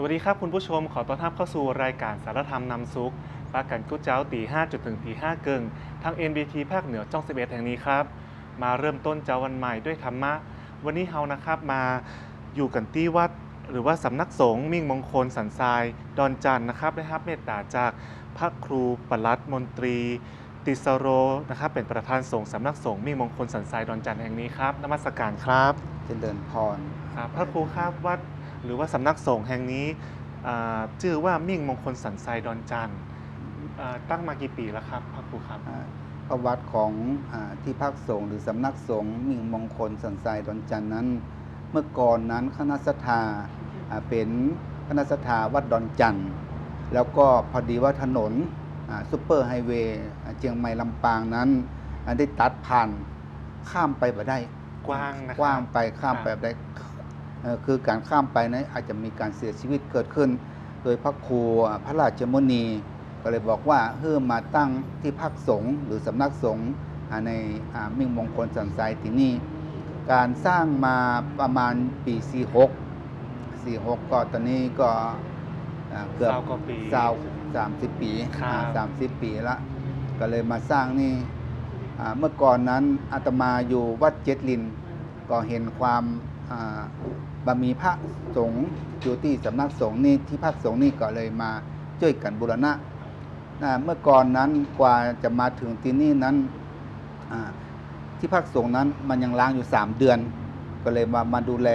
วัสดีครับคุณผู้ชม ขอต้อนรับเข้าสู่รายการสารธรรมนำสุข ปะกันกู้เจ๊าตีห้าจนถึงตีห้าเกิ่ง ทาง เอ็น บี ที ภาคเหนือช่องสิบเอ็ดแห่งนี้ครับ มาเริ่มต้นเจ๊าวันใหม่ด้วยธรรมะ วันนี้เฮานะครับมาอยู่กันที่วัด หรือว่าสำนักสงฆ์มิ่งมงคลสันทรายดอนจันทน์นะครับ ได้รับเมตตาจากพระครูปลัดมนตรี ติสโรนะครับ เป็นประธานสงฆ์สำนักสงฆ์มิ่งมงคลสันทรายดอนจันทน์แห่งนี้ครับ นมัสการครับ เจริญพร ครับ พระครูครับ วัดหรือว่าสำนักสงฆ์แห่งนี้ อ่า ชื่อว่ามิ่งมงคลสันทรายดอนจันทน์ อ่า ตั้งมากี่ปีแล้วครับ พระครูครับ อ่า ประวัติของ อ่า ที่พักสงฆ์หรือสำนักสงฆ์มิ่งมงคลสันทรายดอนจันทน์นั้น เมื่อก่อนนั้นคณะศรัทธา อ่า เป็นคณะศรัทธาวัดดอนจันทน์ แล้วก็พอดีว่าถนน อ่า ซูเปอร์ไฮเวย์ อ่า เชียงใหม่ลำปางนั้น อ่า ได้ตัดผ่าน ข้ามไปบ่ได้ กว้างนะครับ กว้างไป ข้ามไป ครับ บ่ได้ เอ่อ คือการข้ามไปนั้นอาจจะมีการเสียชีวิตเกิดขึ้น โดยพระครู อ่า พระราชมุนี ก็เลยบอกว่า เฮ้อ มาตั้งที่พักสงฆ์หรือสำนักสงฆ์ อ่า ใน อ่า มิ่งมงคลสันทรายที่นี่ การสร้างมาประมาณปีสี่หก สี่หก ก็ตอนนี้ก็ อ่า เกือบ ซาวกว่าปี ซาว สามสิบปี ครับ อ่า สามสิบปีละ ก็เลยมาสร้างนี่ อ่า เมื่อก่อนนั้นอาตมาอยู่วัดเจ็ดลิน ก็เห็นความ อ่า บ่มีพระสงฆ์อยู่ที่สำนักสงฆ์นี่ ที่พักสงฆ์นี่ ก็เลยมาช่วยกันบูรณะ อ่า เมื่อก่อนนั้นกว่าจะมาถึงที่นี่นั้น อ่า ที่พักสงฆ์นั้นมันยังร้างอยู่สามเดือน ก็เลยมา มาดูแล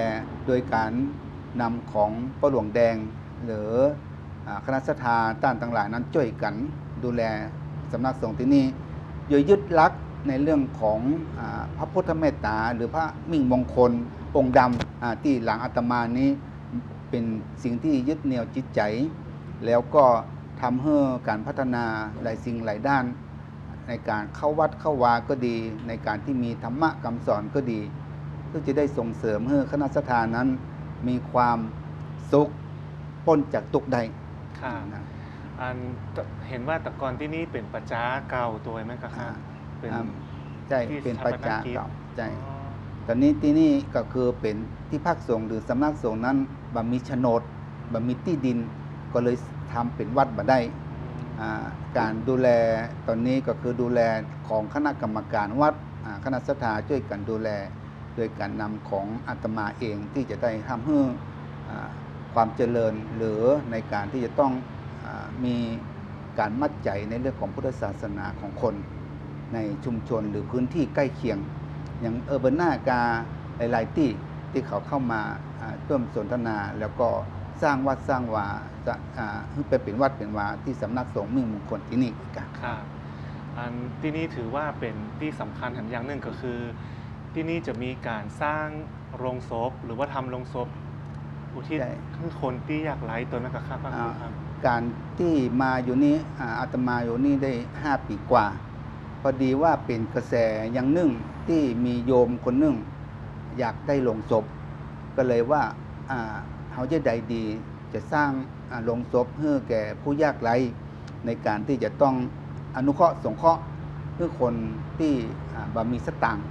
โดยการนำของป้าหลวงแดง หรือ อ่า คณะศรัทธาต้านทั้งหลายนั้นช่วยกันดูแลสำนักสงฆ์ที่นี่ โดยยึดหลักในเรื่องของ อ่า พระพุทธเมตตา หรือพระมิ่งมงคลองค์ดำ อ่า ที่หลังอาตมานี้ เป็นสิ่งที่ยึดเหนี่ยวจิตใจ แล้วก็ทำให้การพัฒนาหลายสิ่งหลายด้าน ในการเข้าวัดเข้าวาก็ดี ในการที่มีธรรมะคำสอนก็ดี เพื่อจะได้ส่งเสริมให้คณะศรัทธานั้นมีความสุข พ้นจากทุกข์ได้ ค่ะ นะ อัน เห็นว่าแต่ก่อนที่นี่เป็นป่าจ๊าเก่าตัวแม่นก็ครับ อ่า เป็น อ่า ใช่ ที่ เป็นป่าจ๊าเก่า สถาปนกิจ ใช่ อ๋อ ตอนนี้ที่นี่ก็คือเป็นที่พักสงฆ์หรือสำนักสงฆ์นั้นบ่มีโฉนด บ่มีที่ดิน ก็เลยทำเป็นวัดบ่ได้ อืม อ่า การดูแลตอนนี้ก็คือดูแลของคณะกรรมการวัด อ่า คณะศรัทธาช่วยกันดูแล โดยการนำของอาตมาเองที่จะได้ทำให้ อ่า ความเจริญ หรือในการที่จะต้อง อ่า มีการมัดใจในเรื่องของพุทธศาสนาของคนในชุมชนหรือพื้นที่ใกล้เคียง อย่างเออร์เบิร์นนา กาหลายๆที่ ที่เขาเข้ามา อ่า ร่วมสนทนา แล้วก็สร้างวัดสร้างวา จะ อ่า ให้ไปเป็นวัดเป็นวาที่สำนักสงฆ์มิ่งมงคลที่นี่กัน ครับ อันที่นี่ถือว่าเป็นที่สำคัญอย่างหนึ่งก็คือ ที่นี่จะมีการสร้างโลงศพ หรือว่าทำโลงศพอุทิศ ใช่ ให้คนที่ยากไร้ตัวนั้นก็ครับ พระครูครับ อ่า การที่มาอยู่นี่ อ่า อาตมาอยู่นี่ได้ห้าปีกว่า พอดีว่าเป็นกระแสอย่างหนึ่งที่มีโยมคนหนึ่งอยากได้โลงศพ ก็เลยว่า อ่า เฮาจะใดดี จะสร้าง อ่า โลงศพให้แก่ผู้ยากไร้ ในการที่จะต้องอนุเคราะห์สงเคราะห์ให้คนที่ อ่า บ่มีสตางค์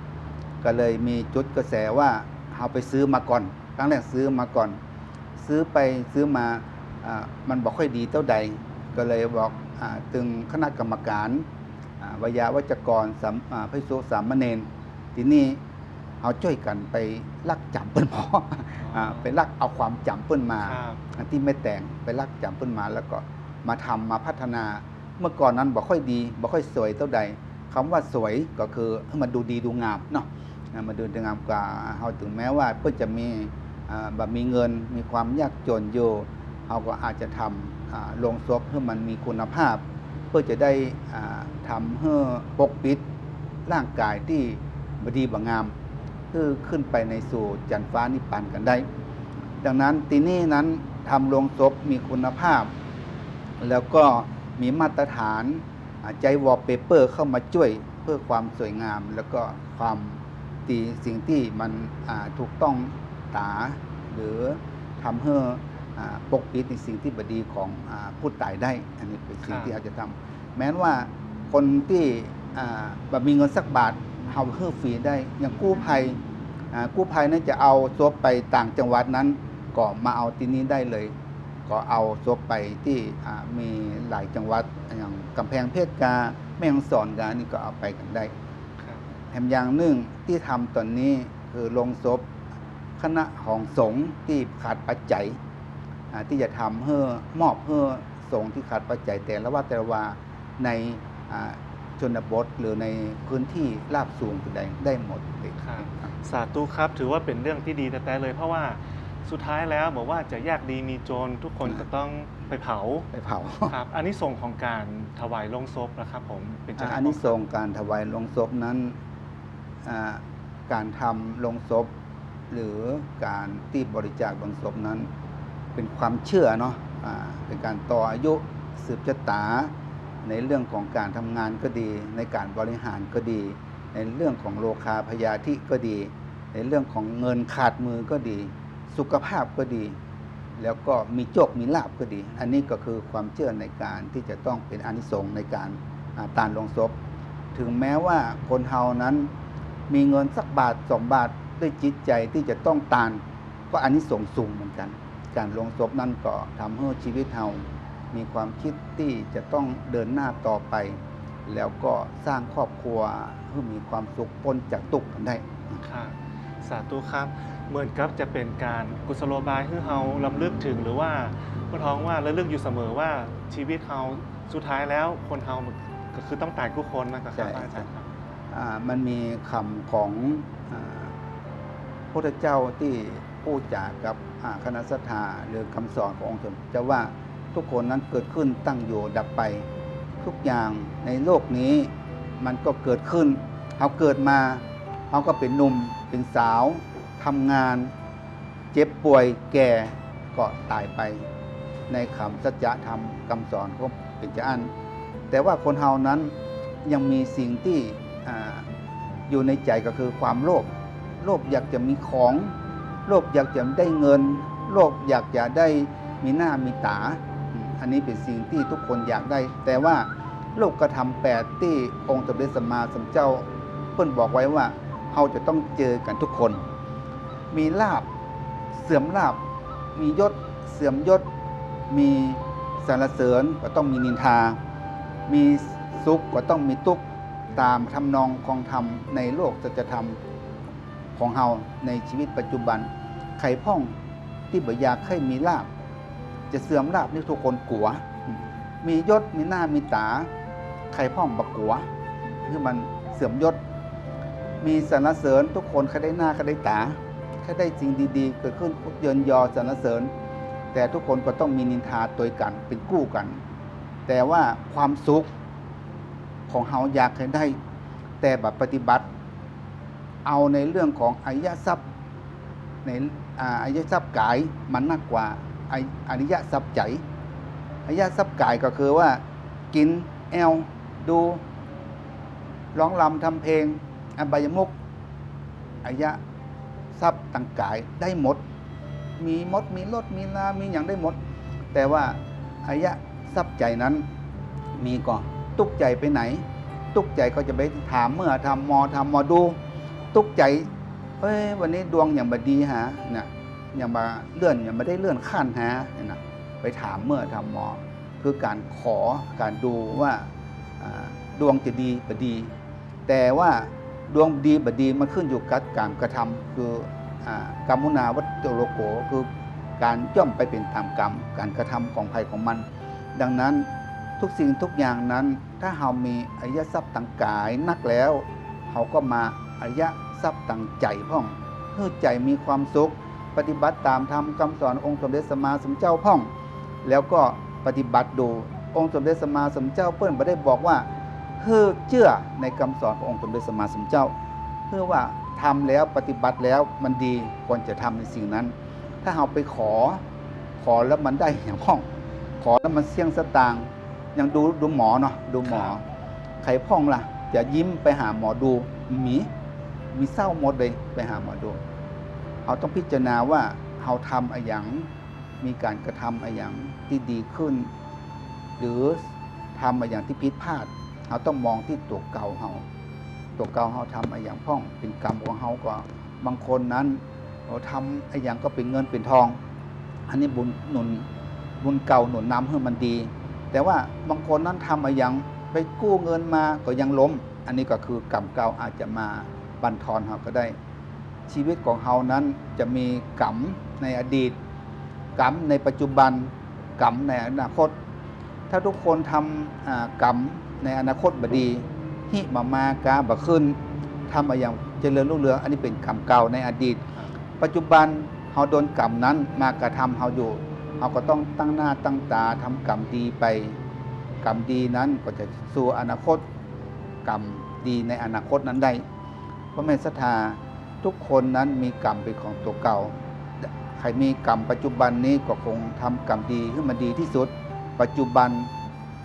ก็เลยมีจุดกระแสว่าเฮาไปซื้อมาก่อน ครั้งแรกซื้อมาก่อน ซื้อไปซื้อมา อ่า มันบ่ค่อยดีเท่าใด ก็เลยบอก อ่า ถึงคณะกรรมการ ອ່າ ວາຍາວັດຈະກອນ ສາມ ອ່າ ພິກຂຸສາມະເນນ ທີ່ນີ້ເຮົາຊ່ວຍກັນໄປລັກຈຳເພິ່ນພໍ ອ່າ ໄປລັກເອົາຄວາມຈຳເພິ່ນມາ ອ່າ ທີ່ແມ່ແຕງ ໄປລັກຈຳເພິ່ນມາ ແລ້ວກໍມາທຳ ມາພັດທະນາ. ເມື່ອກ່ອນນັ້ນບໍ່ຄ່ອຍດີ ບໍ່ຄ່ອຍສວຍເທົ່າໃດ. ຄຳວ່າສວຍກໍຄືໃຫ້ມັນດູດີດູງາມເນາະ ໃຫ້ມັນດູດີງາມກວ່າເຮົາ. ເຖິງແມ້ວ່າເພິ່ນຈະມີ ອ່າ ບໍ່ມີເງິນ ມີຄວາມຍາກຈົນຢູ່ ເຮົາກໍອາດຈະທຳ ອ່າ ໂລງສົບໃຫ້ມັນມີຄຸນນະພາບ ເພື່ອຈະໄດ້ ອ່າ ທຳໃຫ້ປົກປິດຮ່າງກາຍທີ່ບໍ່ດີບໍ່ງາມ ຄືຂຶ້ນໄປໃນສູ່ຈັນຟ້ານິບປານກັນໄດ້. ດັ່ງນັ້ນ ທີ່ນີ້ນັ້ນທຳໂລງສົບມີຄຸນນະພາບ ແລ້ວກໍມີມາດຕະຖານ ອ່າ ໃຊ້ວອລເປເປີເຂົ້າມາຊ່ວຍເພື່ອຄວາມສວຍງາມ ແລ້ວກໍຄວາມທີ່ ສິ່ງທີ່ມັນ ອ່າ ຖືກຕ້ອງຕາ ຫຼື ທຳໃຫ້ ອ່າ ປົກປິດໃນສິ່ງທີ່ບໍ່ດີຂອງ ອ່າ ຜູ້ຕາຍໄດ້. ອັນນີ້ເປັນສິ່ງທີ່ເຮົາຈະທຳ. ແມ່ນວ່າຄົນທີ່ ອ່າ ບໍ່ມີເງິນສັກບາດ ເຮົາຮື້ຟຣີໄດ້. ຢ່າງກູ້ໄພ ອ່າ ກູ້ໄພນັ້ນຈະເອົາສົບໄປຕ່າງຈັງຫວັດນັ້ນ ກໍມາເອົາທີ່ນີ້ໄດ້ເລີຍ. ກໍເອົາສົບໄປທີ່ ອ່າ ມີຫຼາຍຈັງຫວັດ ຢ່າງກຳແພງເພັດກະ ແມ່ຮ່ອງສອນກະ ອັນນີ້ກໍເອົາໄປກັນໄດ້. ແຖມຢ່າງໜຶ່ງທີ່ທຳຕອນນີ້ຄືໂລງສົບຄະນະຂອງສົງທີ່ຂາດປັດໄຈ ອ່າ ທີ່ຈະທຳເພື່ອມອບເພື່ອສົງທີ່ຂາດປັດໄຈແຕ່ລະວັດແຕ່ລະວາ ໃນ ອ່າ ຊົນນະບົດ ຫຼື ໃນພື້ນທີ່ລາບສູງກໍໄດ້ ໄດ້ໝົດເລີຍ. ສາທຸຄັບ ຖືວ່າເປັນເລື່ອງທີ່ດີແທ້ໆເລີຍ ເພາະວ່າສຸດທ້າຍແລ້ວ ບໍ່ວ່າຈະຍາກດີມີຈົນ ທຸກຄົນກໍຕ້ອງໄປເຜົາ ໄປເຜົາ. ອານິສົງຂອງການຖວາຍໂລງສົບລະຄັບຜົມ ເປັນຈັ່ງໃດ? ອານິສົງການຖວາຍໂລງສົບນັ້ນ ອ່າ ການທຳໂລງສົບ ຫຼື ການທີ່ບໍລິຈາກໂລງສົບນັ້ນ ເປັນຄວາມເຊື່ອເນາະ ອ່າ ເປັນການຕໍ່ອາຍຸ ສືບຊະຕາ ໃນເລື່ອງຂອງການທຳງານກໍດີ ໃນການບໍລິຫານກໍດີ ໃນເລື່ອງຂອງໂລຄາພະຍາທິກໍດີ ໃນເລື່ອງຂອງເງິນຂາດມືກໍດີ ສຸຂະພາບກໍດີ ແລ້ວກໍມີໂຈກມີລາບກໍດີ ອັນນີ້ກໍຄືຄວາມເຊື່ອໃນການທີ່ຈະຕ້ອງເປັນອານິສົງໃນການ ອ່າ ຕ່ານໂລງສົບ. ເຖິງແມ້ວ່າຄົນເຮົານັ້ນມີເງິນສັກບາດສອງບາດ ດ້ວຍຈິດໃຈທີ່ຈະຕ້ອງຕ່ານ ກໍອານິສົງສູງເໝືອນກັນ. ການລົງສົບນັ້ນກໍທຳໃຫ້ຊີວິດເຮົາມີຄວາມຄິດທີ່ຈະຕ້ອງເດີນໜ້າຕໍ່ໄປ ແລ້ວກໍສ້າງຄອບຄົວໃຫ້ມີຄວາມສຸກ ພົ້ນຈາກທຸກນັ້ນໄດ້. ສາທຸຄັບ. ເໝືອນກັບຈະເປັນການກຸສະໂລບາຍໃຫ້ເຮົາລຳລຶກເຖິງ ຫຼືວ່າບໍ່ທ້ອງວ່າລະລຶກຢູ່ສະເໝີວ່າຊີວິດເຮົາ ສຸດທ້າຍແລ້ວຄົນເຮົາກໍຄືຕ້ອງຕາຍທຸກຄົນ ແມ່ນບໍ່ຄັບ ອາຈານຄັບ? ອ່າ ມັນມີຄຳຂອງ ອ່າ ພຸດທະເຈົ້າທີ່ ປູ້ຈາກັບ ອາ ຄະນະສັດທາ ຫຼື ຄຳສອນຂອງອົງສົມເດັດພະເຈົ້າວ່າ ທຸກຄົນນັ້ນເກີດຂຶ້ນ, ຕັ້ງຢູ່, ດັບໄປ. ທຸກຢ່າງໃນໂລກນີ້ມັນກໍເກີດຂຶ້ນ. ເຮົາເກີດມາ ເຮົາກໍເປັນໜຸ່ມເປັນສາວ, ທຳງານ, ເຈັບປ່ວຍ, ແກ່, ກໍຕາຍໄປ. ໃນຄຳສັດຈະທຳ, ຄຳສອນຂອງເປັນຈະອັນ. ແຕ່ວ່າຄົນເຮົານັ້ນຍັງມີສິ່ງທີ່ ອ່າ ຢູ່ໃນໃຈກໍຄືຄວາມໂລບ, ໂລບຢາກຈະມີຂອງ, ໂລບຢາກຈະໄດ້ເງິນ, ໂລບຢາກຈະໄດ້ມີໜ້າມີຕາ. ອັນນີ້ເປັນສິ່ງທີ່ທຸກຄົນຢາກໄດ້, ແຕ່ວ່າໂລກກະທຳແປດທີ່ອົງສົມເດັດສຳມາສຳເຈົ້າເພິ່ນບອກໄວ້ວ່າ ເຮົາຈະຕ້ອງເຈີກັນທຸກຄົນ. ມີລາບ ເສື່ອມລາບ, ມີຍົດ ເສື່ອມຍົດ, ມີສັນລະເສີນກໍຕ້ອງມີນິນທາ, ມີສຸກກໍຕ້ອງມີທຸກ, ຕາມທຳນອງຂອງທຳໃນໂລກສັດຈະທຳຂອງເຮົາໃນຊີວິດປັດຈຸບັນ. ໃຜພ້ອງທີ່ບໍ່ຢາກໃຫ້ມີລາບ ຈະເສື່ອມລາບນີ້ທຸກຄົນກົວ. ມີຍົດ ມີໜ້າ ມີຕາ ໃຜພ້ອງບໍ່ກົວ ຄືມັນເສື່ອມຍົດ. ມີສັນລະເສີນ ທຸກຄົນໃຄໄດ້ໜ້າ ໃຄໄດ້ຕາ ໃຄໄດ້ສິ່ງດີໆເກີດຂຶ້ນ ເຍີນຍໍສັນລະເສີນ, ແຕ່ທຸກຄົນກໍຕ້ອງມີນິນທາໂຕຍກັນ ເປັນຄູ່ກັນ. ແຕ່ວ່າຄວາມສຸກຂອງເຮົາຢາກໃຫ້ໄດ້ ແຕ່ບັດປະຕິບັດ ເອົາໃນເລື່ອງຂອງອະລິຍະຊັບ ໃນ ອາ ອະລິຍະຊັບກາຍມັນໜັກກວ່າອາ ອະລິຍະຊັບໃຈ. ອະລິຍະຊັບກາຍກໍຄືວ່າ ກິນ, ແອວ, ດູ, ຮ້ອງລຳທຳເພງ, ອະບາຍະມຸກ, ອະລິຍະຊັບທາງກາຍໄດ້ໝົດ. ມີໝົດ ມີລົດ ມີລາ ມີຫຍັງໄດ້ໝົດ, ແຕ່ວ່າອາລິຍະຊັບໃຈນັ້ນມີກໍ ທຸກໃຈໄປໃນ? ທຸກໃຈກໍຈະໄປຖາມເມື່ອ ຖາມໝໍ ຖາມໝໍດູ. ທຸກໃຈ ເອີຍ ວັນນີ້ດວງຫຍັງບໍ່ດີຫານະ ຫຍັງບໍ່ເລື່ອນ ຫຍັງບໍ່ໄດ້ເລື່ອນຂັ້ນຫານະ ໄປຖາມເມື່ອ ຖາມໝໍ ຄືການຂໍ ການດູວ່າ ອາ ດວງຈະດີບໍ່ດີ. ແຕ່ວ່າດວງດີບໍ່ດີມັນຂຶ້ນຢູ່ກັບການກະທຳ ຄື ອາ ກຳມຸນາວັດໂຕໂລໂກ ຄືການຍ່ອມໄປເປັນຕາມກຳ ການກະທຳຂອງໃຜຂອງມັນ. ດັ່ງນັ້ນ ທຸກສິ່ງທຸກຢ່າງນັ້ນ ຖ້າເຮົາມີອະລິຍະຊັບທາງກາຍໜັກແລ້ວ ເຮົາກໍມາອະລິຍະຊັບທາງໃຈພ້ອມ ເພື່ອໃຈມີຄວາມສຸກ ປະຕິບັດຕາມທຳຄຳສອນອົງສົມເດັດສຳມາສຳພຸດທະເຈົ້າພ້ອມ ແລ້ວກໍປະຕິບັດດູ. ອົງສົມເດັດສຳມາສຳພຸດທະເຈົ້າເພິ່ນບໍ່ໄດ້ບອກວ່າໃຫ້ເຊື່ອໃນຄຳສອນຂອງອົງສົມເດັດສຳມາສຳພຸດທະເຈົ້າ ເພື່ອວ່າທຳແລ້ວ ປະຕິບັດແລ້ວມັນດີ ຄວນຈະທຳໃນສິ່ງນັ້ນ. ຖ້າເຮົາໄປຂໍ ຂໍແລ້ວມັນໄດ້ຫຍັງພ້ອມ? ຂໍແລ້ວມັນສ່ຽງສະຕາງ. ຢ່າງດູ ດູໝໍເນາະ ດູໝໍ ໃຜພ້ອມລະຈະຍິ້ມໄປຫາໝໍດູ? ມີ ມີເສົ້າໝົດເລີຍໄປຫາໝໍດູ. ເຮົາຕ້ອງພິຈາລະນາວ່າເຮົາທຳອະຫຍັງ ມີການກະທຳອະຫຍັງທີ່ດີຂຶ້ນ ຫຼື ທຳອະຫຍັງທີ່ຜິດພາດ ເຮົາຕ້ອງມອງທີ່ຕົວເກົ່າເຮົາ ຕົວເກົ່າເຮົາທຳອະຫຍັງພ້ອມ ເປັນກຳຂອງເຮົາກໍ ບາງຄົນນັ້ນ ເອີ ທຳອະຫຍັງກໍເປັນເງິນເປັນທອງ ອັນນີ້ບຸນໜູນ ບຸນເກົ່າໜູນນຳໃຫ້ມັນດີ. ແຕ່ວ່າບາງຄົນນັ້ນທຳອາຫຍັງ ໄປກູ້ເງິນມາກໍຍັງລົ້ມ, ອັນນີ້ກໍຄືກຳເກົ່າອາດຈະມາບັ່ນທອນເຮົາກໍໄດ້. ຊີວິດຂອງເຮົານັ້ນຈະມີກຳໃນອະດີດ, ກຳໃນປັດຈຸບັນ, ກຳໃນອະນາຄົດ. ຖ້າທຸກຄົນທຳ ອາ ກຳໃນອະນາຄົດບໍ່ດີ, ຫິມາມາກາບໍ່ຂຶ້ນ, ທຳອາຫຍັງຈະເລີນລຸ່ງເຮືອງ, ອັນນີ້ເປັນກຳເກົ່າໃນອະດີດ. ປັດຈຸບັນເຮົາໂດນກຳນັ້ນມາກະທຳເຮົາຢູ່, ເຮົາກໍຕ້ອງຕັ້ງໜ້າຕັ້ງຕາທຳກຳດີໄປ. ກຳດີນັ້ນກໍຈະສູ່ອະນາຄົດ, ກຳດີໃນອະນາຄົດນັ້ນໄດ້. ພໍ່ແມ່ສັດທາ ທຸກຄົນນັ້ນມີກຳເປັນຂອງຕົວເກົ່າ. ໃຜມີກຳປັດຈຸບັນນີ້ກໍຄົງທຳກຳດີໃຫ້ມັນດີທີ່ສຸດ. ປັດຈຸບັນ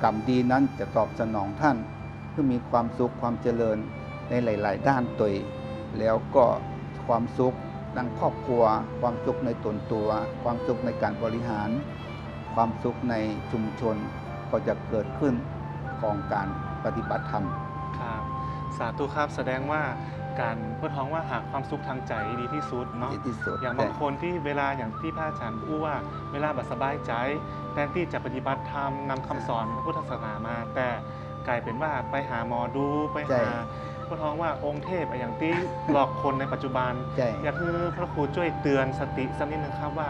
ກຳດີນັ້ນຈະຕອບສະໜອງທ່ານ ຄືມີຄວາມສຸກຄວາມຈະເລີນໃນຫຼາຍໆດ້ານໂຕຍ, ແລ້ວກໍຄວາມສຸກໃນຄອບຄົວ, ຄວາມສຸກໃນຕົນຕົວ, ຄວາມສຸກໃນການບໍລິຫານ, ຄວາມສຸກໃນຊຸມຊົນກໍຈະເກີດຂຶ້ນຂອງການປະຕິບັດທຳ. ຄັບ ສາທຸຄັບ. ສະແດງວ່າການ ເພິ່ນຮ້ອງວ່າຫາຄວາມສຸກທາງໃຈດີທີ່ສຸດເນາະ ດີທີ່ສຸດ. ຢ່າງບາງຄົນທີ່ເວລາ ຢ່າງທີ່ພະອາຈານຮູ້ວ່າ ເວລາບໍ່ສະບາຍໃຈ ແທນທີ່ຈະປະຕິບັດທຳ ນຳຄຳສອນພະພຸດທະສາສະໜາມາ, ແຕ່ ກາຍເປັນວ່າໄປຫາໝໍດູ ໄປຫາ ເພິ່ນຮ້ອງວ່າອົງເທບ ອາຫຍັງທີ່ຫຼອກຄົນໃນປັດຈຸບັນ. ຢາກໃຫ້ພະຄູຊ່ວຍເຕືອນສະຕິສັກນິດໜຶ່ງຄັບ ວ່າ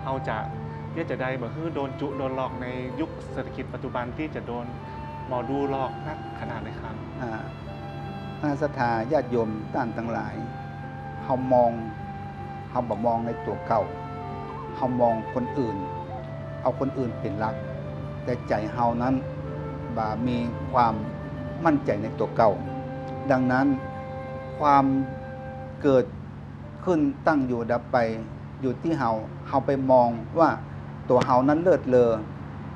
ເຮົາຈະເຮັດຈັ່ງໃດບໍ່ໃຫ້ໂດນຈຸໂດນຫຼອກໃນຍຸກເສດຖະກິດປັດຈຸບັນ ທີ່ຈະໂດນໝໍດູຫຼອກໜັກຂະໜາດນີ້ຄັບ? ອາ ຄະນະສັດທາຍາດໂຍມທ່ານທັງຫຼາຍ, ເຮົາມອງ ເຮົາບໍ່ມອງໃນຕົວເກົ່າ, ເຮົາມອງຄົນອື່ນ, ເອົາຄົນອື່ນເປັນຫຼັກ, ແຕ່ໃຈເຮົານັ້ນບໍ່ມີຄວາມໝັ້ນໃຈໃນຕົວເກົ່າ. ດັ່ງນັ້ນ ຄວາມເກີດຂຶ້ນ, ຕັ້ງຢູ່, ດັບໄປ ຢູ່ທີ່ເຮົາ. ເຮົາໄປມອງວ່າຕົວເຮົານັ້ນເລີດເລີ,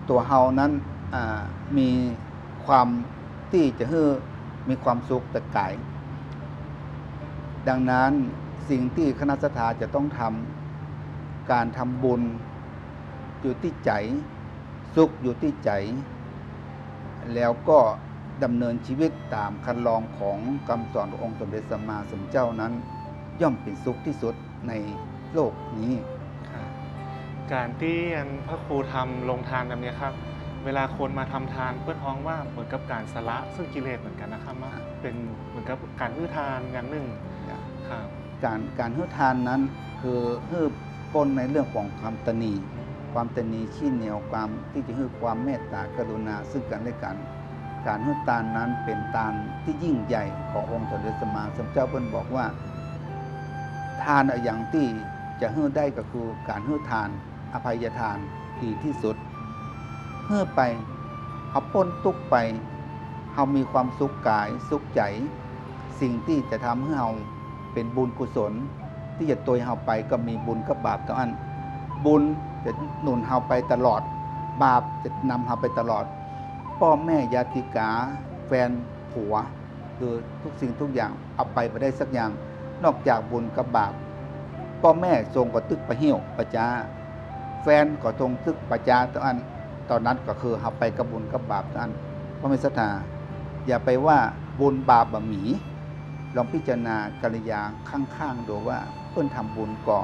ຕົວເຮົານັ້ນ ອາ ມີຄວາມທີ່ຈະໃຫ້ມີຄວາມສຸກແຕ່ກາຍ. ດັ່ງນັ້ນ ສິ່ງທີ່ຄະນະສັດທາຈະຕ້ອງທຳ, ການທຳບຸນຢູ່ທີ່ໃຈ, ສຸກຢູ່ທີ່ໃຈ, ແລ້ວກໍດຳເນີນຊີວິດຕາມຄັນລອງຂອງຄຳສອນຂອງອົງສົມເດັດສຳມາສຳພຸດທະເຈົ້ານັ້ນ ຍ່ອມເປັນສຸກທີ່ສຸດໃນໂລກນີ້. ການທີ່ອັນພະຄູທຳໂຮງທານແບບນີ້ຄັບ, ເວລາຄົນມາທຳທານ ເພິ່ນຮ້ອງວ່າເໝືອນກັບການສະຫຼະເຊິ່ງກິເລດເໝືອນກັນນະຄັບເນາະ, ເປັນເໝືອນກັບການໃຫ້ທານຢ່າງໜຶ່ງ. ຄັບ ການ ການໃຫ້ທານນັ້ນຄືໃຫ້ພົ້ນໃນເລື່ອງຂອງຄວາມຕະໜີ, ຄວາມຕະໜີ ຂີ້ໜຽວ, ຄວາມທີ່ຈະໃຫ້ຄວາມເມດຕາກະລຸນາເຊິ່ງກັນແລະກັນ. ການໃຫ້ທານນັ້ນເປັນທານທີ່ຍິ່ງໃຫຍ່ຂອງອົງສົມເດັດສຳມາສຳພຸດທະເຈົ້າ. ເພິ່ນບອກວ່າ ທານອາຫຍັງທີ່ຈະໃຫ້ໄດ້ ກໍຄືການໃຫ້ທານ ອະໄພຍະທານດີທີ່ສຸດ. ເຮົາໄປ ເຮົາພົ້ນທຸກໄປ, ເຮົາມີຄວາມສຸກກາຍສຸກໃຈ. ສິ່ງທີ່ຈະທຳໃຫ້ເຮົາເປັນບຸນກຸສົນ ທີ່ຈະໂຕຍເຮົາໄປ ກໍມີບຸນກັບບາບເທົ່ານັ້ນ. ບຸນຈະໜູນເຮົາໄປຕະຫຼອດ, ບາບຈະນຳເຮົາໄປຕະຫຼອດ. ພໍ່ແມ່, ຍາຕິກາ, ແຟນ, ຜົວ ຄືທຸກສິ່ງທຸກຢ່າງເອົາໄປບໍ່ໄດ້ສັກຢ່າງ ນອກຈາກບຸນກັບບາບ. ພໍ່ແມ່ຊົງກໍຕຶກປະຫິ້ວປະຈາ, ແຟນກໍຊົງຕຶກປະຈາເທົ່ານັ້ນ, ຕອນນັ້ນກໍຄືເຮົາໄປກັບບຸນກັບບາບເທົ່ານັ້ນ. ພໍ່ແມ່ສັດທາ ຢ່າໄປວ່າບຸນບາບບໍ່ມີ, ລອງພິຈາລະນາກະລິຍາຂ້າງໆດູວ່າ ເພິ່ນທຳບຸນກໍ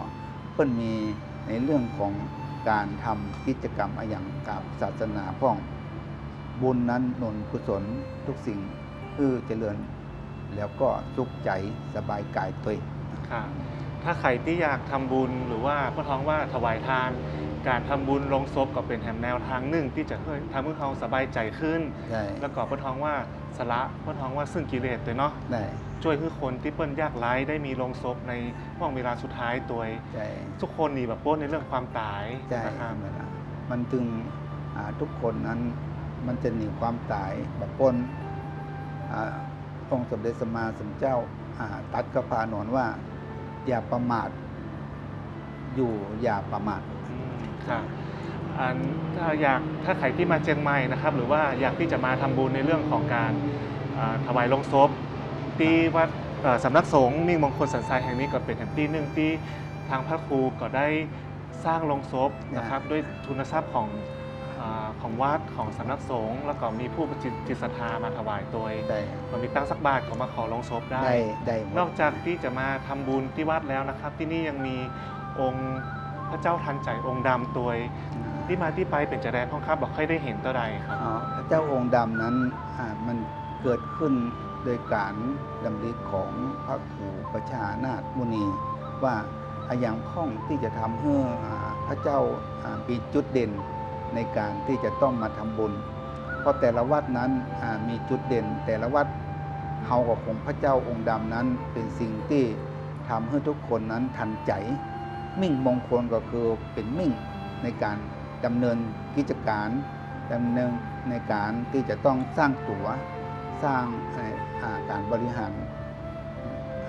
ເພິ່ນມີໃນເລື່ອງຂອງການທຳກິດຈະກຳອາຫຍັງຕາມສາສະໜາພ້ອມ. ບຸນນັ້ນໜູນກຸສົນທຸກສິ່ງ ເອີ ຈະເລີນ ແລ້ວກໍສຸກໃຈສະບາຍກາຍຕົວເອງ. ຄ່ະ ຖ້າໃຜທີ່ຢາກທຳບຸນ ຫຼືວ່າເພິ່ນຮ້ອງວ່າຖວາຍທານ, ການທຳບຸນໂຮງສົບກໍເປັນແຮມແນວທາງໜຶ່ງທີ່ຈະເຮັດ ທຳໃຫ້ເຮົາສະບາຍໃຈຂຶ້ນ. ແລ້ວກໍເພິ່ນຮ້ອງວ່າ ສະຫຼະ ເພິ່ນຮ້ອງວ່າເຊິ່ງກິເລດເດ້ເນາະ, ຊ່ວຍໃຫ້ຄົນທີ່ເພິ່ນຍາກໄຮ້ໄດ້ມີໂຮງສົບໃນຫ່ວງເວລາສຸດທ້າຍໂດຍ ທຸກຄົນໜີບໍ່ພົ້ນໃນເລື່ອງຄວາມຕາຍ. ມັນເຖິງ ອາ ທຸກຄົນນັ້ນມັນຈະໜີຄວາມຕາຍບໍ່ພົ້ນ. ອາ ອົງສົມເດັດສຳມາສຳພຸດທະເຈົ້າ ອາ ຕັດກັບພະອານນນວ່າ ຢ່າປະໝາດ ຢູ່ຢ່າປະໝາດ. ອືມ ຄ່ະ ອັນ ຖ້າຢາກ ຖ້າໃຜທີ່ມາຈຽງໃໝ່ນະຄັບ ຫຼືວ່າຢາກທີ່ຈະມາທຳບຸນໃນເລື່ອງຂອງການ ເອີ ຖວາຍໂຮງສົບ ທີ່ວັດ ເອີ ສຳນັກສົງມິ່ງມົງຄົນສັນຊາຍແຫ່ງນີ້ ກໍເປັນແຫ່ງທີ່ໜຶ່ງທີ່ທາງພະຄູກໍໄດ້ສ້າງໂຮງສົບນະຄັບ ດ້ວຍທຶນນະຊັບຂອງ ອາ ຂອງວັດ ຂອງສຳນັກສົງ ແລ້ວກໍມີຜູ້ຈິດ ຈິດສັດທາມາຖວາຍໂດຍ ກໍມີຕັ້ງຕັກບາດກໍມາຂໍໂຮງສົບໄດ້. ນອກຈາກທີ່ຈະມາທຳບຸນທີ່ວັດແລ້ວນະຄັບ ທີ່ນີ້ຍັງມີອົງພະເຈົ້າທັນໃຈອົງດຳໂດຍ ທີ່ມາທີ່ໄປເປັນຈັ່ງໃດພ້ອມຄັບ ບໍ່ຄ່ອຍໄດ້ເຫັນເທົ່າໃດຄັບ. ອໍ ພະເຈົ້າອົງດຳນັ້ນ ອາ ມັນເກີດຂຶ້ນໂດຍການດຳລິຂອງພະຄູປະຊານາດມຸນີ ວ່າອາຫຍັງພ້ອມທີ່ຈະທຳໃຫ້ ອາ ພະເຈົ້າ ອາ ມີຈຸດເດັ່ນໃນການທີ່ຈະຕ້ອງມາທຳບຸນ ເພາະແຕ່ລະວັດນັ້ນ ອາ ມີຈຸດເດັ່ນ ແຕ່ລະວັດ ເຮົາກໍຄົງພະເຈົ້າອົງດຳນັ້ນເປັນສິ່ງທີ່ທຳໃຫ້ທຸກຄົນນັ້ນທັນໃຈ. ມິ້ງມົງຄົນກໍຄືເປັນມິ້ງໃນການດຳເນີນກິດຈະການ ດຳເນີນໃນການທີ່ຈະຕ້ອງສ້າງຕົວ ສ້າງ ອາ ການບໍລິຫານ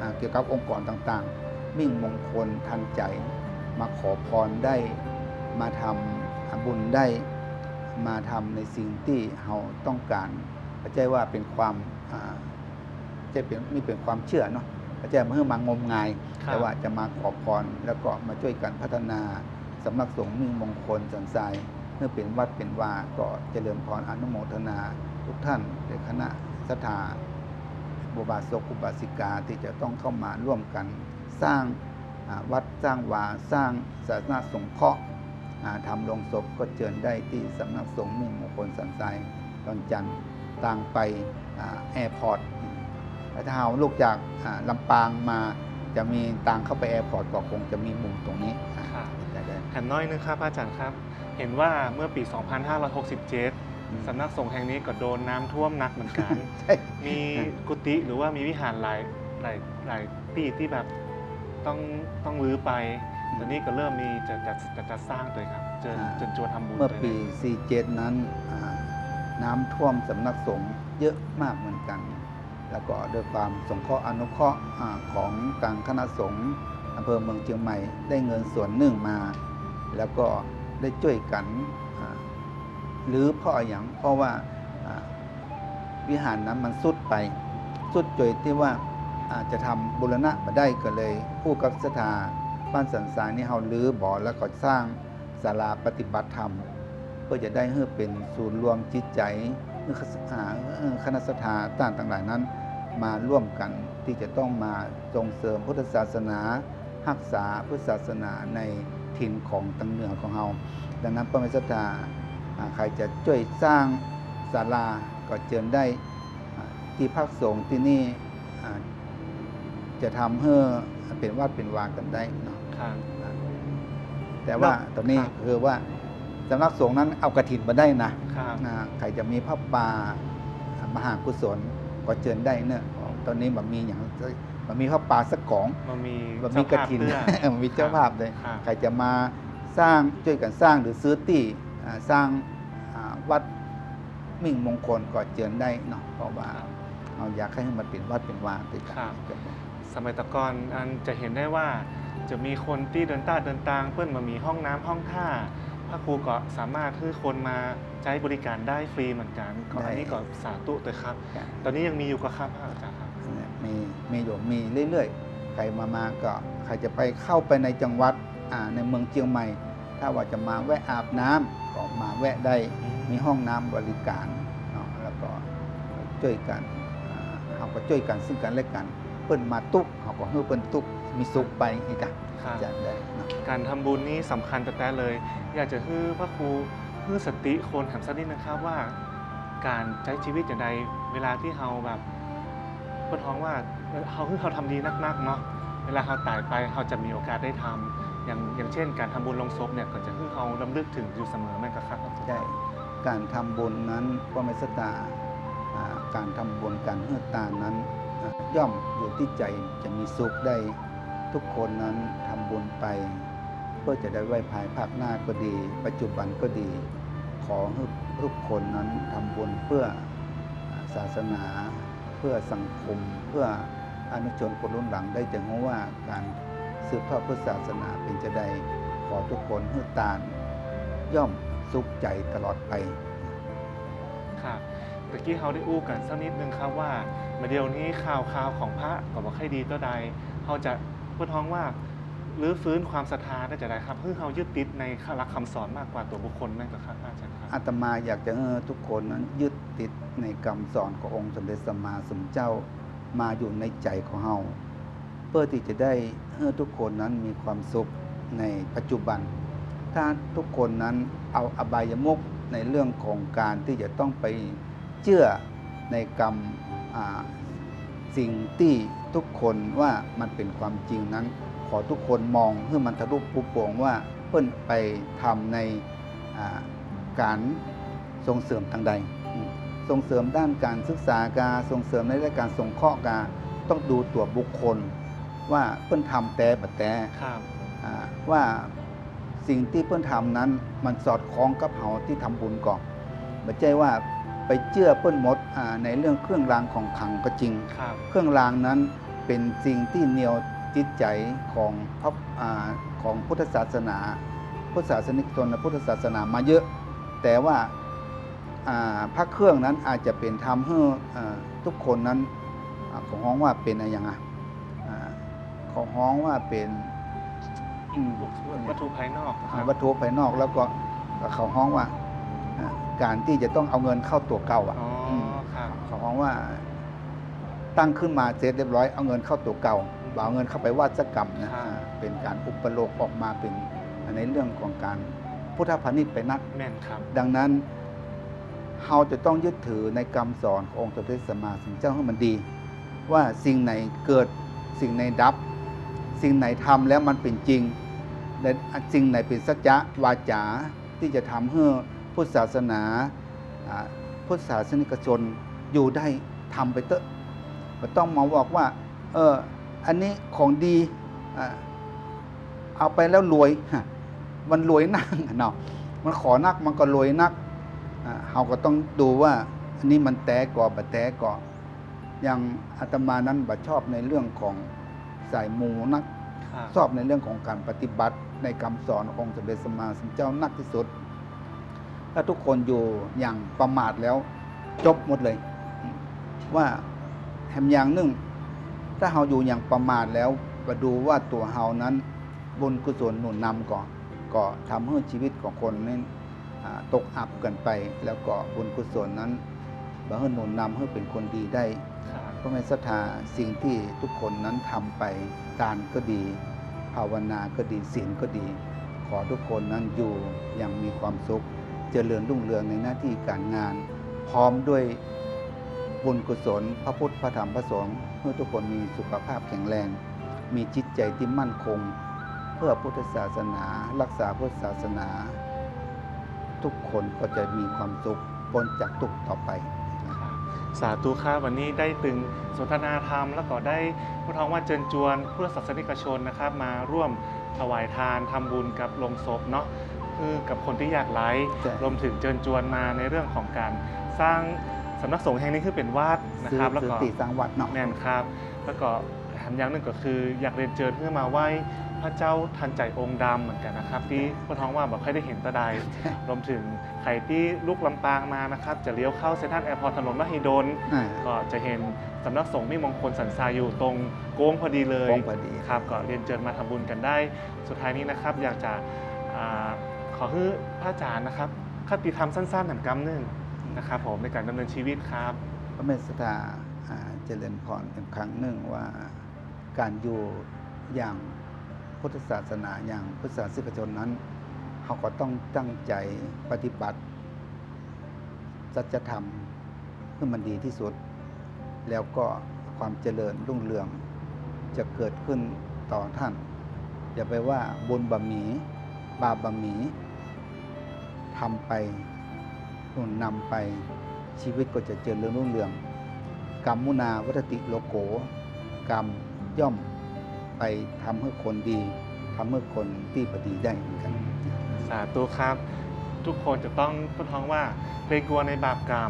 ອາ ກ່ຽວກັບອົງກອນຕ່າງໆ. ມິ້ງມົງຄົນທັນໃຈ ມາຂໍພອນໄດ້ ມາທຳ ອາ ບຸນໄດ້ ມາທຳໃນສິ່ງທີ່ເຮົາຕ້ອງການ. ເຂົ້າໃຈວ່າເປັນຄວາມ ອາ ຈະເປັນ ນີ້ເປັນຄວາມເຊື່ອເນາະ ເຂົ້າໃຈວ່າເຮົາມາງົມງາຍ ແຕ່ວ່າຈະມາຂໍພອນ ແລ້ວກໍມາຊ່ວຍກັນພັດທະນາສຳນັກສົງມິ້ງມົງຄົນສັນຊາຍ ເມື່ອເປັນວັດເປັນວາ ກໍຈະເລີນພອນອະນຸໂມທະນາທຸກທ່ານ ແລະ ຄະນະສັດທາ ອຸບາສົກອຸບາສິກາ ທີ່ຈະຕ້ອງເຂົ້າມາຮ່ວມກັນສ້າງ ອາ ວັດສ້າງວາ ສ້າງສາທາລະນະສົງເຄາະ ອາ ທຳໂລງສົບກໍເຊີນໄດ້ທີ່ສຳນັກສົງມິ້ງມົງຄົນສັນຊາຍ ດອນຈັນ ທາງໄປ ອາ ແອພອດ ແລະ ຖ້າເຮົາລຸກຈາກ ອາ ລຳປາງມາ ຈະມີທາງເຂົ້າໄປແອພອດ ກໍຄົງຈະມີມຸມຕົງນີ້ ອາ ເປັນໄປໄດ້. ຖາມໜ້ອຍໜຶ່ງຄັບ ພະອາຈານຄັບ ເຫັນວ່າເມື່ອປີສອງພັນຫ້າຮ້ອຍຫົກສິບເຈັດ ອືມ ສຳນັກສົງແຫ່ງນີ້ກໍໂດນນ້ຳຖ້ວມໜັກເໝືອນກັນ ໃຊ່ ມີກຸຕິ ຫຼືວ່າມີວິຫານຫຼາຍ ຫຼາຍ ຫຼາຍທີ່ທີ່ແບບຕ້ອງ ຕ້ອງຮື້ໄປ ອືມ ຕອນນີ້ກໍເລີ່ມມີຈະ ຈະ ຈະ ຈະສ້າງຕົວເອງຄັບ ເຊີນ ອ່າ ເຊີນຊວນທຳບຸນ ເມື່ອປີສີ່ເຈັດນັ້ນ ອ່າ ນ້ຳຖ້ວມສຳນັກສົງເຍີະມາກເໝືອນກັນ ແລ້ວກໍດ້ວຍຄວາມສົງເຄາະອະນຸເຄາະ ອາ ຂອງທາງຄະນະສົງອຳເພີເມືອງຊຽງໃໝ່ ໄດ້ເງິນສ່ວນໜຶ່ງມາ ແລ້ວກໍໄດ້ຊ່ວຍກັນ ອາ ຫຼືເພາະຫຍັງ? ເພາະວ່າ ອາ ວິຫານນັ້ນມັນຊຸດໄປ ຊຸດຈົນທີ່ວ່າ ອາ ຈະທຳບູລະນະບໍ່ໄດ້ ກໍເລີຍຮູ້ກັບສັດທາບ້ານສັນຊາຍນີ້ ເຮົາຮື້ບໍ່ ແລ້ວກໍສ້າງສາລາປະຕິບັດທຳ ເພື່ອຈະໄດ້ໃຫ້ເປັນສູນລວມຈິດໃຈ ອາ ຄະນະສັດທາຕ່າງໆຫຼາຍນັ້ນ ມາຮ່ວມກັນທີ່ຈະຕ້ອງມາສົ່ງເສີມພຸດທະສາສະໜາ ຮັກສາພຸດທະສາສະໜາໃນຖິ່ນຂອງທາງເໜືອຂອງເຮົາ. ດັ່ງນັ້ນ ພໍ່ແມ່ສັດທາ ອາ ໃຜຈະຊ່ວຍສ້າງສາລາກໍເຊີນໄດ້ ອາ ທີ່ພັກສົງທີ່ນີ້ ອາ ຈະທຳໃຫ້ເປັນວັດເປັນວາກັນໄດ້ເນາະ. ແຕ່ວ່າຕອນນີ້ຄືວ່າສຳນັກສົງນັ້ນເອົາກະຖິນບໍ່ໄດ້ນະ. ໃຜຈະມີຜ້າປ່າມະຫາກຸສົນກໍເຊີນໄດ້ເນາະ. ຕອນນີ້ບໍ່ມີຫຍັງ ບໍ່ມີຜ້າປ່າສັກກອງ ບໍ່ມີ ບໍ່ມີກະຖິນ ບໍ່ມີເຈົ້າພາບເລີຍ. ໃຜຈະມາສ້າງ ຊ່ວຍກັນສ້າງ ຫຼືຊື້ທີ່ ອາ ສ້າງ ອາ ວັດມິ້ງມົງຄົນກໍເຊີນໄດ້ເນາະ ເພາະວ່າເຮົາຢາກໃຫ້ມັນເປັນວັດເປັນວາຄືກັນ. ສະໄໝຕະກ່ອນ ອັນຈະເຫັນໄດ້ວ່າຈະມີຄົນທີ່ເດີນຕາເດີນຕ່າງ ເພິ່ນບໍ່ມີຫ້ອງນ້ຳຫ້ອງທ່າ ພະຄູກໍສາມາດໃຫ້ຄົນມາໃຊ້ບໍລິການໄດ້ຟຣີເໝືອນກັນ. ອັນນີ້ກໍສາທຸເດີຄັບ. ຕອນນີ້ຍັງມີຢູ່ກໍຄັບ ພະອາຈານຄັບ? ມີ ມີຢູ່ ມີເລື້ອຍໆ. ໃຜມາ ມາກໍ ໃຜຈະໄປ ເຂົ້າໄປໃນຈັງຫວັດ ອາ ໃນເມືອງຊຽງໃໝ່ ຖ້າວ່າຈະມາແວະອາບນ້ຳ ກໍມາແວະໄດ້ ມີຫ້ອງນ້ຳບໍລິການເນາະ ແລ້ວກໍຊ່ວຍກັນ ອາ ເຮົາກໍຊ່ວຍກັນເຊິ່ງກັນແລະກັນ. ເພິ່ນມາທຸກ ເຮົາກໍໃຫ້ເພິ່ນທຸກ ມີສຸກໄປອີກກະ. ການທຳບຸນນີ້ສຳຄັນແທ້ໆເລີຍ. ຢາກຈະໃຫ້ພະຄູ ໃຫ້ສະຕິຄົນແຮມສັກນິດໜຶ່ງຄັບວ່າ ການໃຊ້ຊີວິດຈັ່ງໃດ ເວລາທີ່ເຮົາແບບ ເພິ່ນຮ້ອງວ່າ ເອີ ເຮົາ ເຮົາທຳດີໜັກໆເນາະ ເວລາເຮົາຕາຍໄປ ເຮົາຈະມີໂອກາດໄດ້ທຳ ຢ່າງ ຢ່າງເຊັ່ນ ການທຳບຸນໂລງສົບເນຍ ກໍຈະໃຫ້ເຮົາລຳລຶກເຖິງຢູ່ສະເໝີ ແມ່ນກໍຄັບ? ໃຊ່ ການທຳບຸນນັ້ນ ພໍ່ແມ່ສັດທາ ອາ ການທຳບຸນ ການໃຫ້ທານນັ້ນ ອາ ຍ່ອມຢູ່ທີ່ໃຈຈະມີສຸກໄດ້. ທຸກຄົນນັ້ນທຳບຸນໄປ ເພື່ອຈະໄດ້ໄວ້ພາຍພາກໜ້າກໍດີ ປັດຈຸບັນກໍດີ ຂໍໃຫ້ທຸກຄົນນັ້ນທຳບຸນເພື່ອ ອາ ສາສະໜາ ເພື່ອສັງຄົມ ເພື່ອອະນຸຊົນຄົນລຸ້ນຫຼັງໄດ້ຈະຮູ້ວ່າການສືບທອດພຸດທະສາສະໜາເປັນຈັ່ງໃດ. ຂໍທຸກຄົນໃຫ້ທານ ຍ່ອມສຸກໃຈຕະຫຼອດໄປ. ຄັບ ຕະກີ້ເຮົາໄດ້ອູ້ກັນສັກນິດໜຶ່ງຄັບວ່າ ມາດຽວນີ້ຂ່າວຄາວຂອງພະກໍບໍ່ຄ່ອຍດີເທົ່າໃດ ເຮົາຈະ ເພິ່ນຮ້ອງວ່າ ຮື້ຟື້ນຄວາມສັດທາໄດ້ຈັ່ງໃດຄັບ ໃຫ້ເຮົາຍຶດຕິດໃນຫຼັກຄຳສອນມາກກວ່າຕົວບຸກຄົນ ແມ່ນບໍ່ຄັບ ພະອາຈານຄັບ? ອາດຕະມາຢາກຈະໃຫ້ທຸກຄົນນັ້ນຍຶດຕິດໃນຄຳສອນຂອງອົງສົມເດັດສຳມາສຳພຸດທະເຈົ້າມາຢູ່ໃນໃຈຂອງເຮົາ ເພື່ອທີ່ຈະໄດ້ໃຫ້ທຸກຄົນນັ້ນມີຄວາມສຸກໃນປັດຈຸບັນ ຖ້າທຸກຄົນນັ້ນເອົາອະບາຍະມຸກໃນເລື່ອງຂອງການທີ່ຈະຕ້ອງໄປເຈື່ອໃນກຳ ອ່າ ສິ່ງທີ່ທຸກຄົນວ່າມັນເປັນຄວາມຈິງນັ້ນ, ຂໍທຸກຄົນມອງໃຫ້ມັນທະລຸປຸໂປ່ງວ່າເພິ່ນໄປທຳໃນ ອ່າ ການສົ່ງເສີມທາງໃດ. ສົ່ງເສີມດ້ານການສຶກສາກະ, ສົ່ງເສີມໃນດ້ານການສົງເຄາະກະ, ຕ້ອງດູຕົວບຸກຄົນວ່າເພິ່ນທຳແຕ່ບໍ່ແຕ່ ຄັບ ອ່າ ວ່າສິ່ງທີ່ເພິ່ນທຳນັ້ນມັນສອດຄ່ອງກັບເຮົາທີ່ທຳບຸນກໍ ບໍ່ໃຊ່ວ່າໄປເຈື່ອເພິ່ນໝົດ ອ່າ ໃນເລື່ອງເຄື່ອງລາງຂອງຂລັງກໍຈິງ. ຄັບ ເຄື່ອງລາງນັ້ນເປັນສິ່ງທີ່ໜ່ຽວຈິດໃຈຂອງພະ ອ່າ ຂອງພຸດທະສາສະໜາ, ພຸດທະສາສະນິກຊົນ ແລະ ພຸດທະສາສະໜາມາເຍອະ, ແຕ່ວ່າ ອ່າ ພະເຄື່ອງນັ້ນອາດຈະເປັນທຳໃຫ້ ເອີ ທຸກຄົນນັ້ນ ເຂົາຮ້ອງວ່າເປັນອະຫຍັງອະ ເຂົາຮ້ອງວ່າເປັນ ອືມ ວັດຖຸພາຍນອກ ອ່າ ວັດຖຸພາຍນອກ ແລ້ວກໍເຂົາຮ້ອງວ່າ ການທີ່ຈະຕ້ອງເອົາເງິນເຂົ້າຕົວເກົ່າອະ ອໍ ເຂົາຮ້ອງວ່າຕັ້ງຂຶ້ນມາເສັດຮຽບຮ້ອຍ ເອົາເງິນເຂົ້າຕົວເກົ່າ ບໍ່ເອົາເງິນເຂົ້າໄປວາດສະກຳນະ ເປັນການອຸປະໂລກອອກມາເປັນໃນເລື່ອງຂອງການພຸດທະພານິດໄປນັກ. ແມ່ນຄັບ. ດັ່ງນັ້ນ ເຮົາຈະຕ້ອງຍຶດຖືໃນຄຳສອນຂອງອົງສົມເດັດສຳມາສຳພຸດທະເຈົ້າໃຫ້ມັນດີ ວ່າສິ່ງໃດເກີດ, ສິ່ງໃດດັບ, ສິ່ງໃດທຳແລ້ວມັນເປັນຈິງ ແລະ ສິ່ງໃດເປັນສັດຈະວາຈາທີ່ຈະທຳໃຫ້ພຸດທະສາສະໜາ, ອາ, ພຸດທະສາສະນິກະຊົນຢູ່ໄດ້, ທຳໄປເຕີະ. ບໍ່ຕ້ອງມາບອກວ່າ ເອີ ອັນນີ້ຂອງດີ ອາ ເອົາໄປແລ້ວລວຍ ມັນລວຍນັກເນາະ ມັນຂໍນັກມັນກໍລວຍນັກ. ອາ ເຮົາກໍຕ້ອງດູວ່າອັນນີ້ມັນແທ້ກໍບໍ່ແທ້ກໍ. ຢ່າງອາດຕະມານັ້ນບໍ່ຊອບໃນເລື່ອງຂອງສາຍມູນັກ, ຊອບໃນເລື່ອງຂອງການປະຕິບັດໃນຄຳສອນຂອງສົມເດັດສຳມາສຳພຸດທະເຈົ້ານັກທີ່ສຸດ. ຖ້າທຸກຄົນຢູ່ຢ່າງປະໝາດແລ້ວ ຈົບໝົດເລີຍ ວ່າແຖມຢ່າງໜຶ່ງ ຖ້າເຮົາຢູ່ຢ່າງປະໝາດແລ້ວ ບໍ່ດູວ່າຕົວເຮົານັ້ນບຸນກຸສົນໜູນນຳກໍ ກໍທຳໃຫ້ຊີວິດຂອງຄົນນັ້ນ ອາ ຕົກອັບເກີນໄປ ແລ້ວກໍບຸນກຸສົນນັ້ນບໍ່ໃຫ້ໜູນນຳໃຫ້ເປັນຄົນດີໄດ້. ພໍ່ແມ່ສັດທາ, ສິ່ງທີ່ທຸກຄົນນັ້ນທຳໄປ, ທານກໍດີ, ພາວະນາກໍດີ, ສິນກໍດີ, ຂໍທຸກຄົນນັ້ນຢູ່ຢ່າງມີຄວາມສຸກ, ຈະເລີນຮຸ່ງເຮືອງໃນໜ້າທີ່ການງານ, ພ້ອມດ້ວຍບຸນກຸສົນ, ພະພຸດ, ພະທຳ, ພະສົງ, ໃຫ້ທຸກຄົນມີສຸຂະພາບແຂງແຮງ, ມີຈິດໃຈທີ່ໝັ້ນຄົງ ເພື່ອພຸດທະສາສະໜາ, ຮັກສາພຸດທະສາສະໜາ, ທຸກຄົນກໍຈະມີຄວາມສຸກ ພົ້ນຈາກທຸກຕໍ່ໄປ. ສາທຸຄັບ. ວັນນີ້ໄດ້ຕຶງສົນທະນາທຳ ແລ້ວກໍໄດ້ ເພິ່ນຮ້ອງວ່າເຊີນຈວນພຸດທະສາສະນິກະຊົນນະຄັບ ມາຮ່ວມຖວາຍທານ ທຳບຸນກັບໂລງສົບເນາະ ຄືກັບຄົນທີ່ຍາກໄຮ້ ລວມເຖິງເຊີນຈວນມາໃນເລື່ອງຂອງການສ້າງສຳນັກສົງແຫ່ງນີ້ ຄືເປັນວັດນະຄັບ ແລ້ວກໍ ແມ່ນຄັບ ແລ້ວກໍ ແຖມຢ່າງໜຶ່ງກໍຄືຢາກຮຽນເຊີນໃຫ້ມາໄຫວ້ພະເຈົ້າທັນໃຈອົງດຳເໝືອນກັນນະຄັບ ທີ່ເພິ່ນຮ້ອງວ່າບໍ່ຄ່ອຍໄດ້ເຫັນແຕ່ໃດ ລວມເຖິງໃຜທີ່ລຸກລຳປາງມານະຄັບ ຈະລ້ຽວເຂົ້າເຊັນທຣັນແອພອດ ຖະໜົນມະຫິດົນ ກໍຈະເຫັນສຳນັກສົງມິ່ງມົງຄົນສັນຊາຍຢູ່ຕົງໂຄ້ງພໍດີເລີຍ ໂຄ້ງພໍດີຄັບ ກໍຮຽນເຊີນມາທຳບຸນກັນໄດ້. ສຸດທ້າຍນີ້ນະຄັບ ຢາກຈະ ອ່າ ຂໍໃຫ້ພະອາຈານນະຄັບ ຄະຕິທຳສັ້ນໆນຳກຳໜຶ່ງນະຄັບຜົມ ໃນການດຳເນີນຊີວິດຄັບ. ພະແມ່ສັດທາ ອ່າ ຈະເລີນພອນອີກຄັ້ງໜຶ່ງວ່າ ການຢູ່ຢ່າງພຸດທະສາສະໜາ ຢ່າງພຸດທະສາສະນິກະຊົນນັ້ນ ເຮົາກໍຕ້ອງຕັ້ງໃຈປະຕິບັດສັດຈະທຳໃຫ້ມັນດີທີ່ສຸດ ແລ້ວກໍຄວາມຈະເລີນຮຸ່ງເຮືອງຈະເກີດຂຶ້ນຕໍ່ທ່ານ. ຢ່າໄປວ່າບຸນບໍ່ມີ, ບາບບໍ່ມີ, ທຳໄປ ໜູນນຳໄປ ຊີວິດກໍຈະຈະເລີນຮຸ່ງເຮືອງ. ກຳມຸນາວັດຖະຕິໂລໂກ ກຳຍ່ອມໄປທຳໃຫ້ຄົນດີ ທຳໃຫ້ຄົນທີ່ບໍ່ດີໄດ້ເໝືອນກັນ. ສາທຸຄັບ. ທຸກຄົນຈະຕ້ອງ ເພິ່ນຮ້ອງວ່າ ເກງກົວໃນບາບກຳ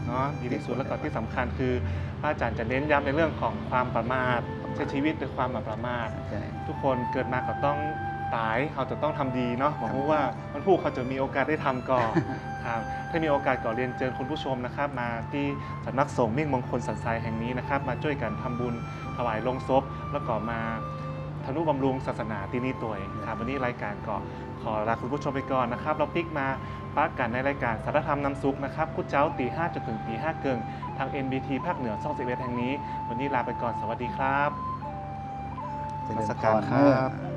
ເນາະ ດີທີ່ສຸດ ແລ້ວກໍທີ່ສຳຄັນຄື ພະອາຈານຈະເນັ້ນຢ້ຳໃນເລື່ອງຂອງຄວາມປະໝາດ ໃຊ້ຊີວິດດ້ວຍຄວາມບໍ່ປະໝາດ. ທຸກຄົນເກີດມາກໍຕ້ອງຕາຍ ເຮົາຈະຕ້ອງທຳດີເນາະ ບໍ່ຮູ້ວ່າ ວັນພຸດເຂົາຈະມີໂອກາດໄດ້ທຳກໍ ຄັບ ຖ້າມີໂອກາດກໍຮຽນເຊີນຄຸນຜູ້ຊົມນະຄັບ ມາທີ່ສຳນັກສົງມິ່ງມົງຄົນສັນຊາຍແຫ່ງນີ້ນະຄັບ ມາຊ່ວຍກັນທຳບຸນຖວາຍໂລງສົບ ແລ້ວກໍມາທຳນຸບຳລຸງສາສະໜາທີ່ນີ້ຕວຍຄັບ. ວັນນີ້ລາຍການກໍຂໍລາຄຸນຜູ້ຊົມໄປກ່ອນນະຄັບ ແລ້ວປິກມາປະກັນໃນລາຍການສາລະທຳນຳສຸກນະຄັບ ທຸກເຊົ້າຕີຫ້າຈົນເຖິງຕີຫ້າເຄິ່ງ ທາງ ເອັມບີທີ ພາກເໜືອຊ່ອງສິບເອັດແຫ່ງນີ້. ວັນນີ້ລາໄປກ່ອນ ສະຫວັດດີຄັບ. ນະມັດສະການຄັບ.